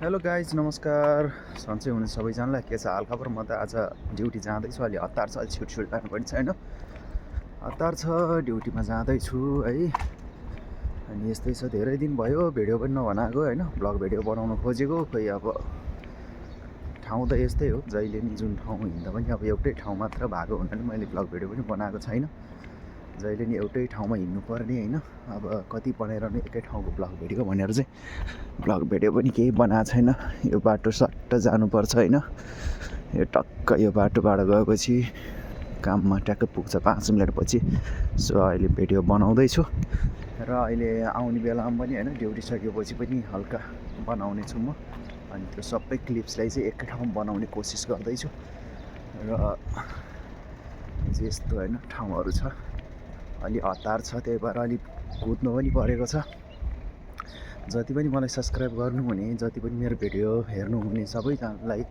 Hello guys नमस्कार सन्चै हुनु सबैजनालाई के छ हालखबर। म त आज ड्युटी जाँदैछु। अलि हतार छ, अलि छिटो जानुपर्ने छ होइन। हतार छ, ड्युटीमा जाँदैछु है। अनि यस्तै छ, धेरै दिन भयो भिडियो पनि नबनाएको होइन। ब्लग भिडियो बनाउनु खोजेको, खोइ अब ठाउँ त यस्तै हो, जहिले नि जुन ठाउँ हिँड्दा पनि अब एउटै ठाउँ मात्र भएको हुनाले मैले ब्लग भिडियो पनि बनाएको छैन। जहिले नि एउटै ठाउँमा हिँड्नुपर्ने होइन। अब कति बनाएर नि एकै ठाउँको ब्लग भिडियो भनेर चाहिँ ब्लग भिडियो पनि केही बनाएको छैन। यो बाटो सट्ट जानुपर्छ होइन। यो टक्क यो बाटोबाट गएपछि काममा ट्याक्क पुग्छ 5 मिनटपछि। सो अहिले भिडियो बनाउँदैछु र अहिले आउने बेलामा पनि होइन, ड्युटी सकेपछि पनि हल्का बनाउने छु म। अनि त्यो सबै क्लिप्सलाई चाहिँ एकै ठाउँमा बनाउने कोसिस गर्दैछु। र यस्तो होइन ठाउँहरू छ, अलि हतार छ, त्यही भएर अलिक कुद्नु पनि परेको छ। जति पनि मलाई सब्सक्राइब गर्नुहुने, जति पनि मेरो भिडियो हेर्नुहुने सबैजनालाई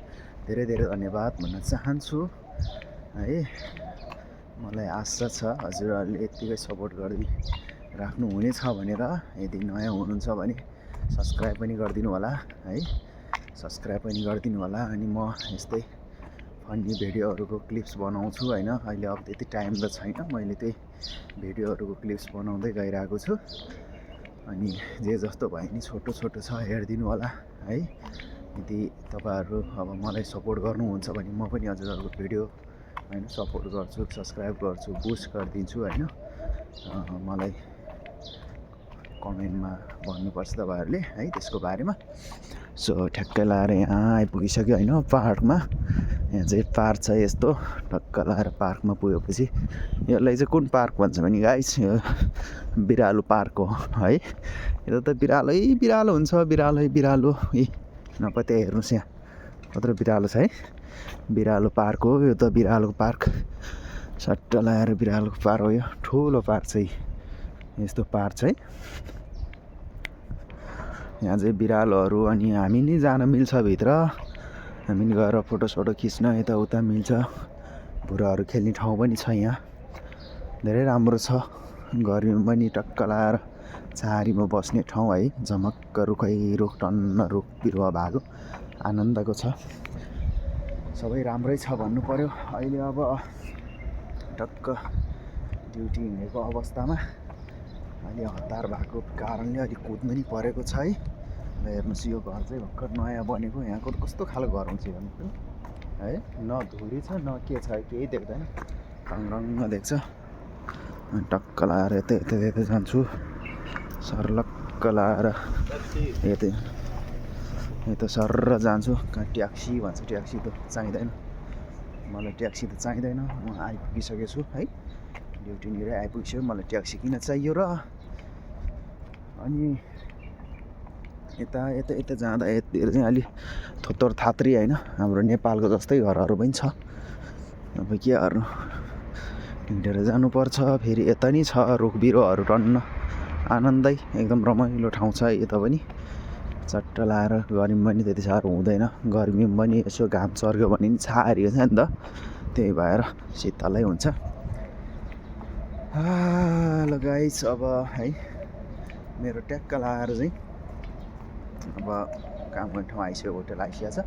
धेरै धेरै धन्यवाद भन्न चाहन्छु है। मलाई आशा छ हजुरहरूले यत्तिकै सपोर्ट गरिराख्नुहुनेछ भनेर। यदि नयाँ हुनुहुन्छ भने सब्सक्राइब पनि गरिदिनु होला है, सब्सक्राइब पनि गरिदिनु होला। अनि म यस्तै फन्नी भिडियोहरूको क्लिप्स बनाउँछु होइन। अहिले अब त्यति टाइम त छैन, मैले त्यही भिडियोहरूको क्लिप्स बनाउँदै गइरहेको छु। अनि जे जस्तो भए नि छोटो छोटो छ, हेरिदिनु होला है। यदि तपाईँहरू अब मलाई सपोर्ट गर्नुहुन्छ भने म पनि हजुरहरूको भिडियो होइन सपोर्ट गर्छु, सब्सक्राइब गर्छु, बुस्ट गरिदिन्छु होइन। मलाई कमेन्टमा भन्नुपर्छ तपाईँहरूले है त्यसको बारेमा। सो ठ्याक्कै लाएर यहाँ आइपुगिसक्यो होइन पार्कमा। यहाँ चाहिँ पार्क छ यस्तो, टक्क लाएर पार्कमा पुगेपछि यसलाई चाहिँ कुन पार्क भन्छ भने गाइस, यो बिरालो पार्क हो है। यो त बिरालो हुन्छ, बिरालो है। नपत्या हेर्नुहोस् यहाँ कत्रो बिरालो छ है। बिरालो पार्क हो यो त, बिरालोको पार्क। सट्ट लाएर बिरालोको पार्क हो यो, ठुलो पार्क चाहिँ यस्तो पार्क छ है। यहाँ चाहिँ बिरालोहरू, अनि हामी नि जान मिल्छ भित्र, हामी नि गएर फोटोसोटो खिच्न यताउता मिल्छ। बुढाहरू खेल्ने ठाउँ पनि छ यहाँ, धेरै राम्रो छ। गर्मीमा पनि टक्क लाएर झारीमा बस्ने ठाउँ है। झमक्क रुख टन्न रुख बिरुवा भएको आनन्दको छ। सबै राम्रै छ भन्नु पर्यो। अहिले अब टक्क ड्युटी हिँडेको अवस्थामा अहिले हतार भएको कारणले अलिक कुद्नु नि परेको छ है। ल हेर्नुहोस् यो घर चाहिँ भर्खर नयाँ बनेको। यहाँको कस्तो खालको घर हुन्छ हेर्नु है, न धुरी छ न के छ, केही देख्दैन, रङ्ग देख्छ। अनि टक्क लाएर यता जान्छु, सर्लक्क लाएर यता सर्र जान्छु। कहाँ ट्याक्सी भन्छ, ट्याक्सी त चाहिँदैन मलाई, ट्याक्सी त चाहिँदैन। म आइपुगिसकेको छु है, ड्युटीनिरै आइपुगिसक्यो। मलाई ट्याक्सी किन चाहियो र। अनि यता जाँदा यतातिर चाहिँ अलि थोत्तर थात्री होइन, हाम्रो नेपालको जस्तै घरहरू पनि छ। अब के गर्नु, हिँडेर जानुपर्छ। फेरि यता नि छ रुख बिरुवाहरू टन्न, आनन्दै एकदम रमाइलो ठाउँ छ यता पनि। चट्ट लाएर गर्मी पनि त्यति साह्रो हुँदैन, गर्मीमा पनि यसो घाम चर्क्यो भने नि छारिएको छ नि त, त्यही भएर शीतलै हुन्छ। ल गाइस अब है मेरो ट्याक्क लाएर चाहिँ अब काम गर्ने ठाउँ आइसक्यो, होटल आइसकेको छ।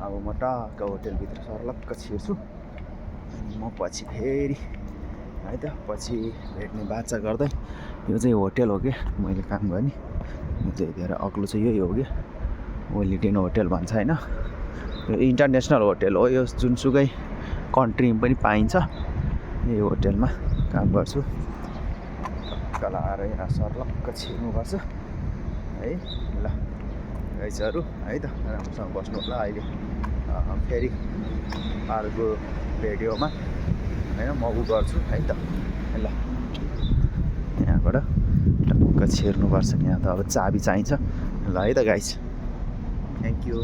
अब म टक्क होटलभित्र सर्लक्क छिर्छु। अनि म पछि फेरि है त पछि भेट्ने बाचा गर्दै। यो चाहिँ होटल हो कि मैले काम गर्ने, यो चाहिँ धेरै अग्लो चाहिँ यही हो कि ओलिडेन होटल भन्छ होइन। यो इन्टरनेसनल होटल हो, यो जुनसुकै कन्ट्रीमा पनि पाइन्छ। यही होटलमा काम गर्छु। टक्क लाएर यहाँ सर्लक्क छिर्नुपर्छ है। ल गाइजहरू है त राम्रोसँग बस्नु होला। अहिले फेरि अर्को भिडियोमा होइन म गर्छु है त। ल यहाँबाट टक्क छिर्नुपर्छ। यहाँ त अब चाबी चाहिन्छ। ल है त गाइज, थ्याङ्क यू।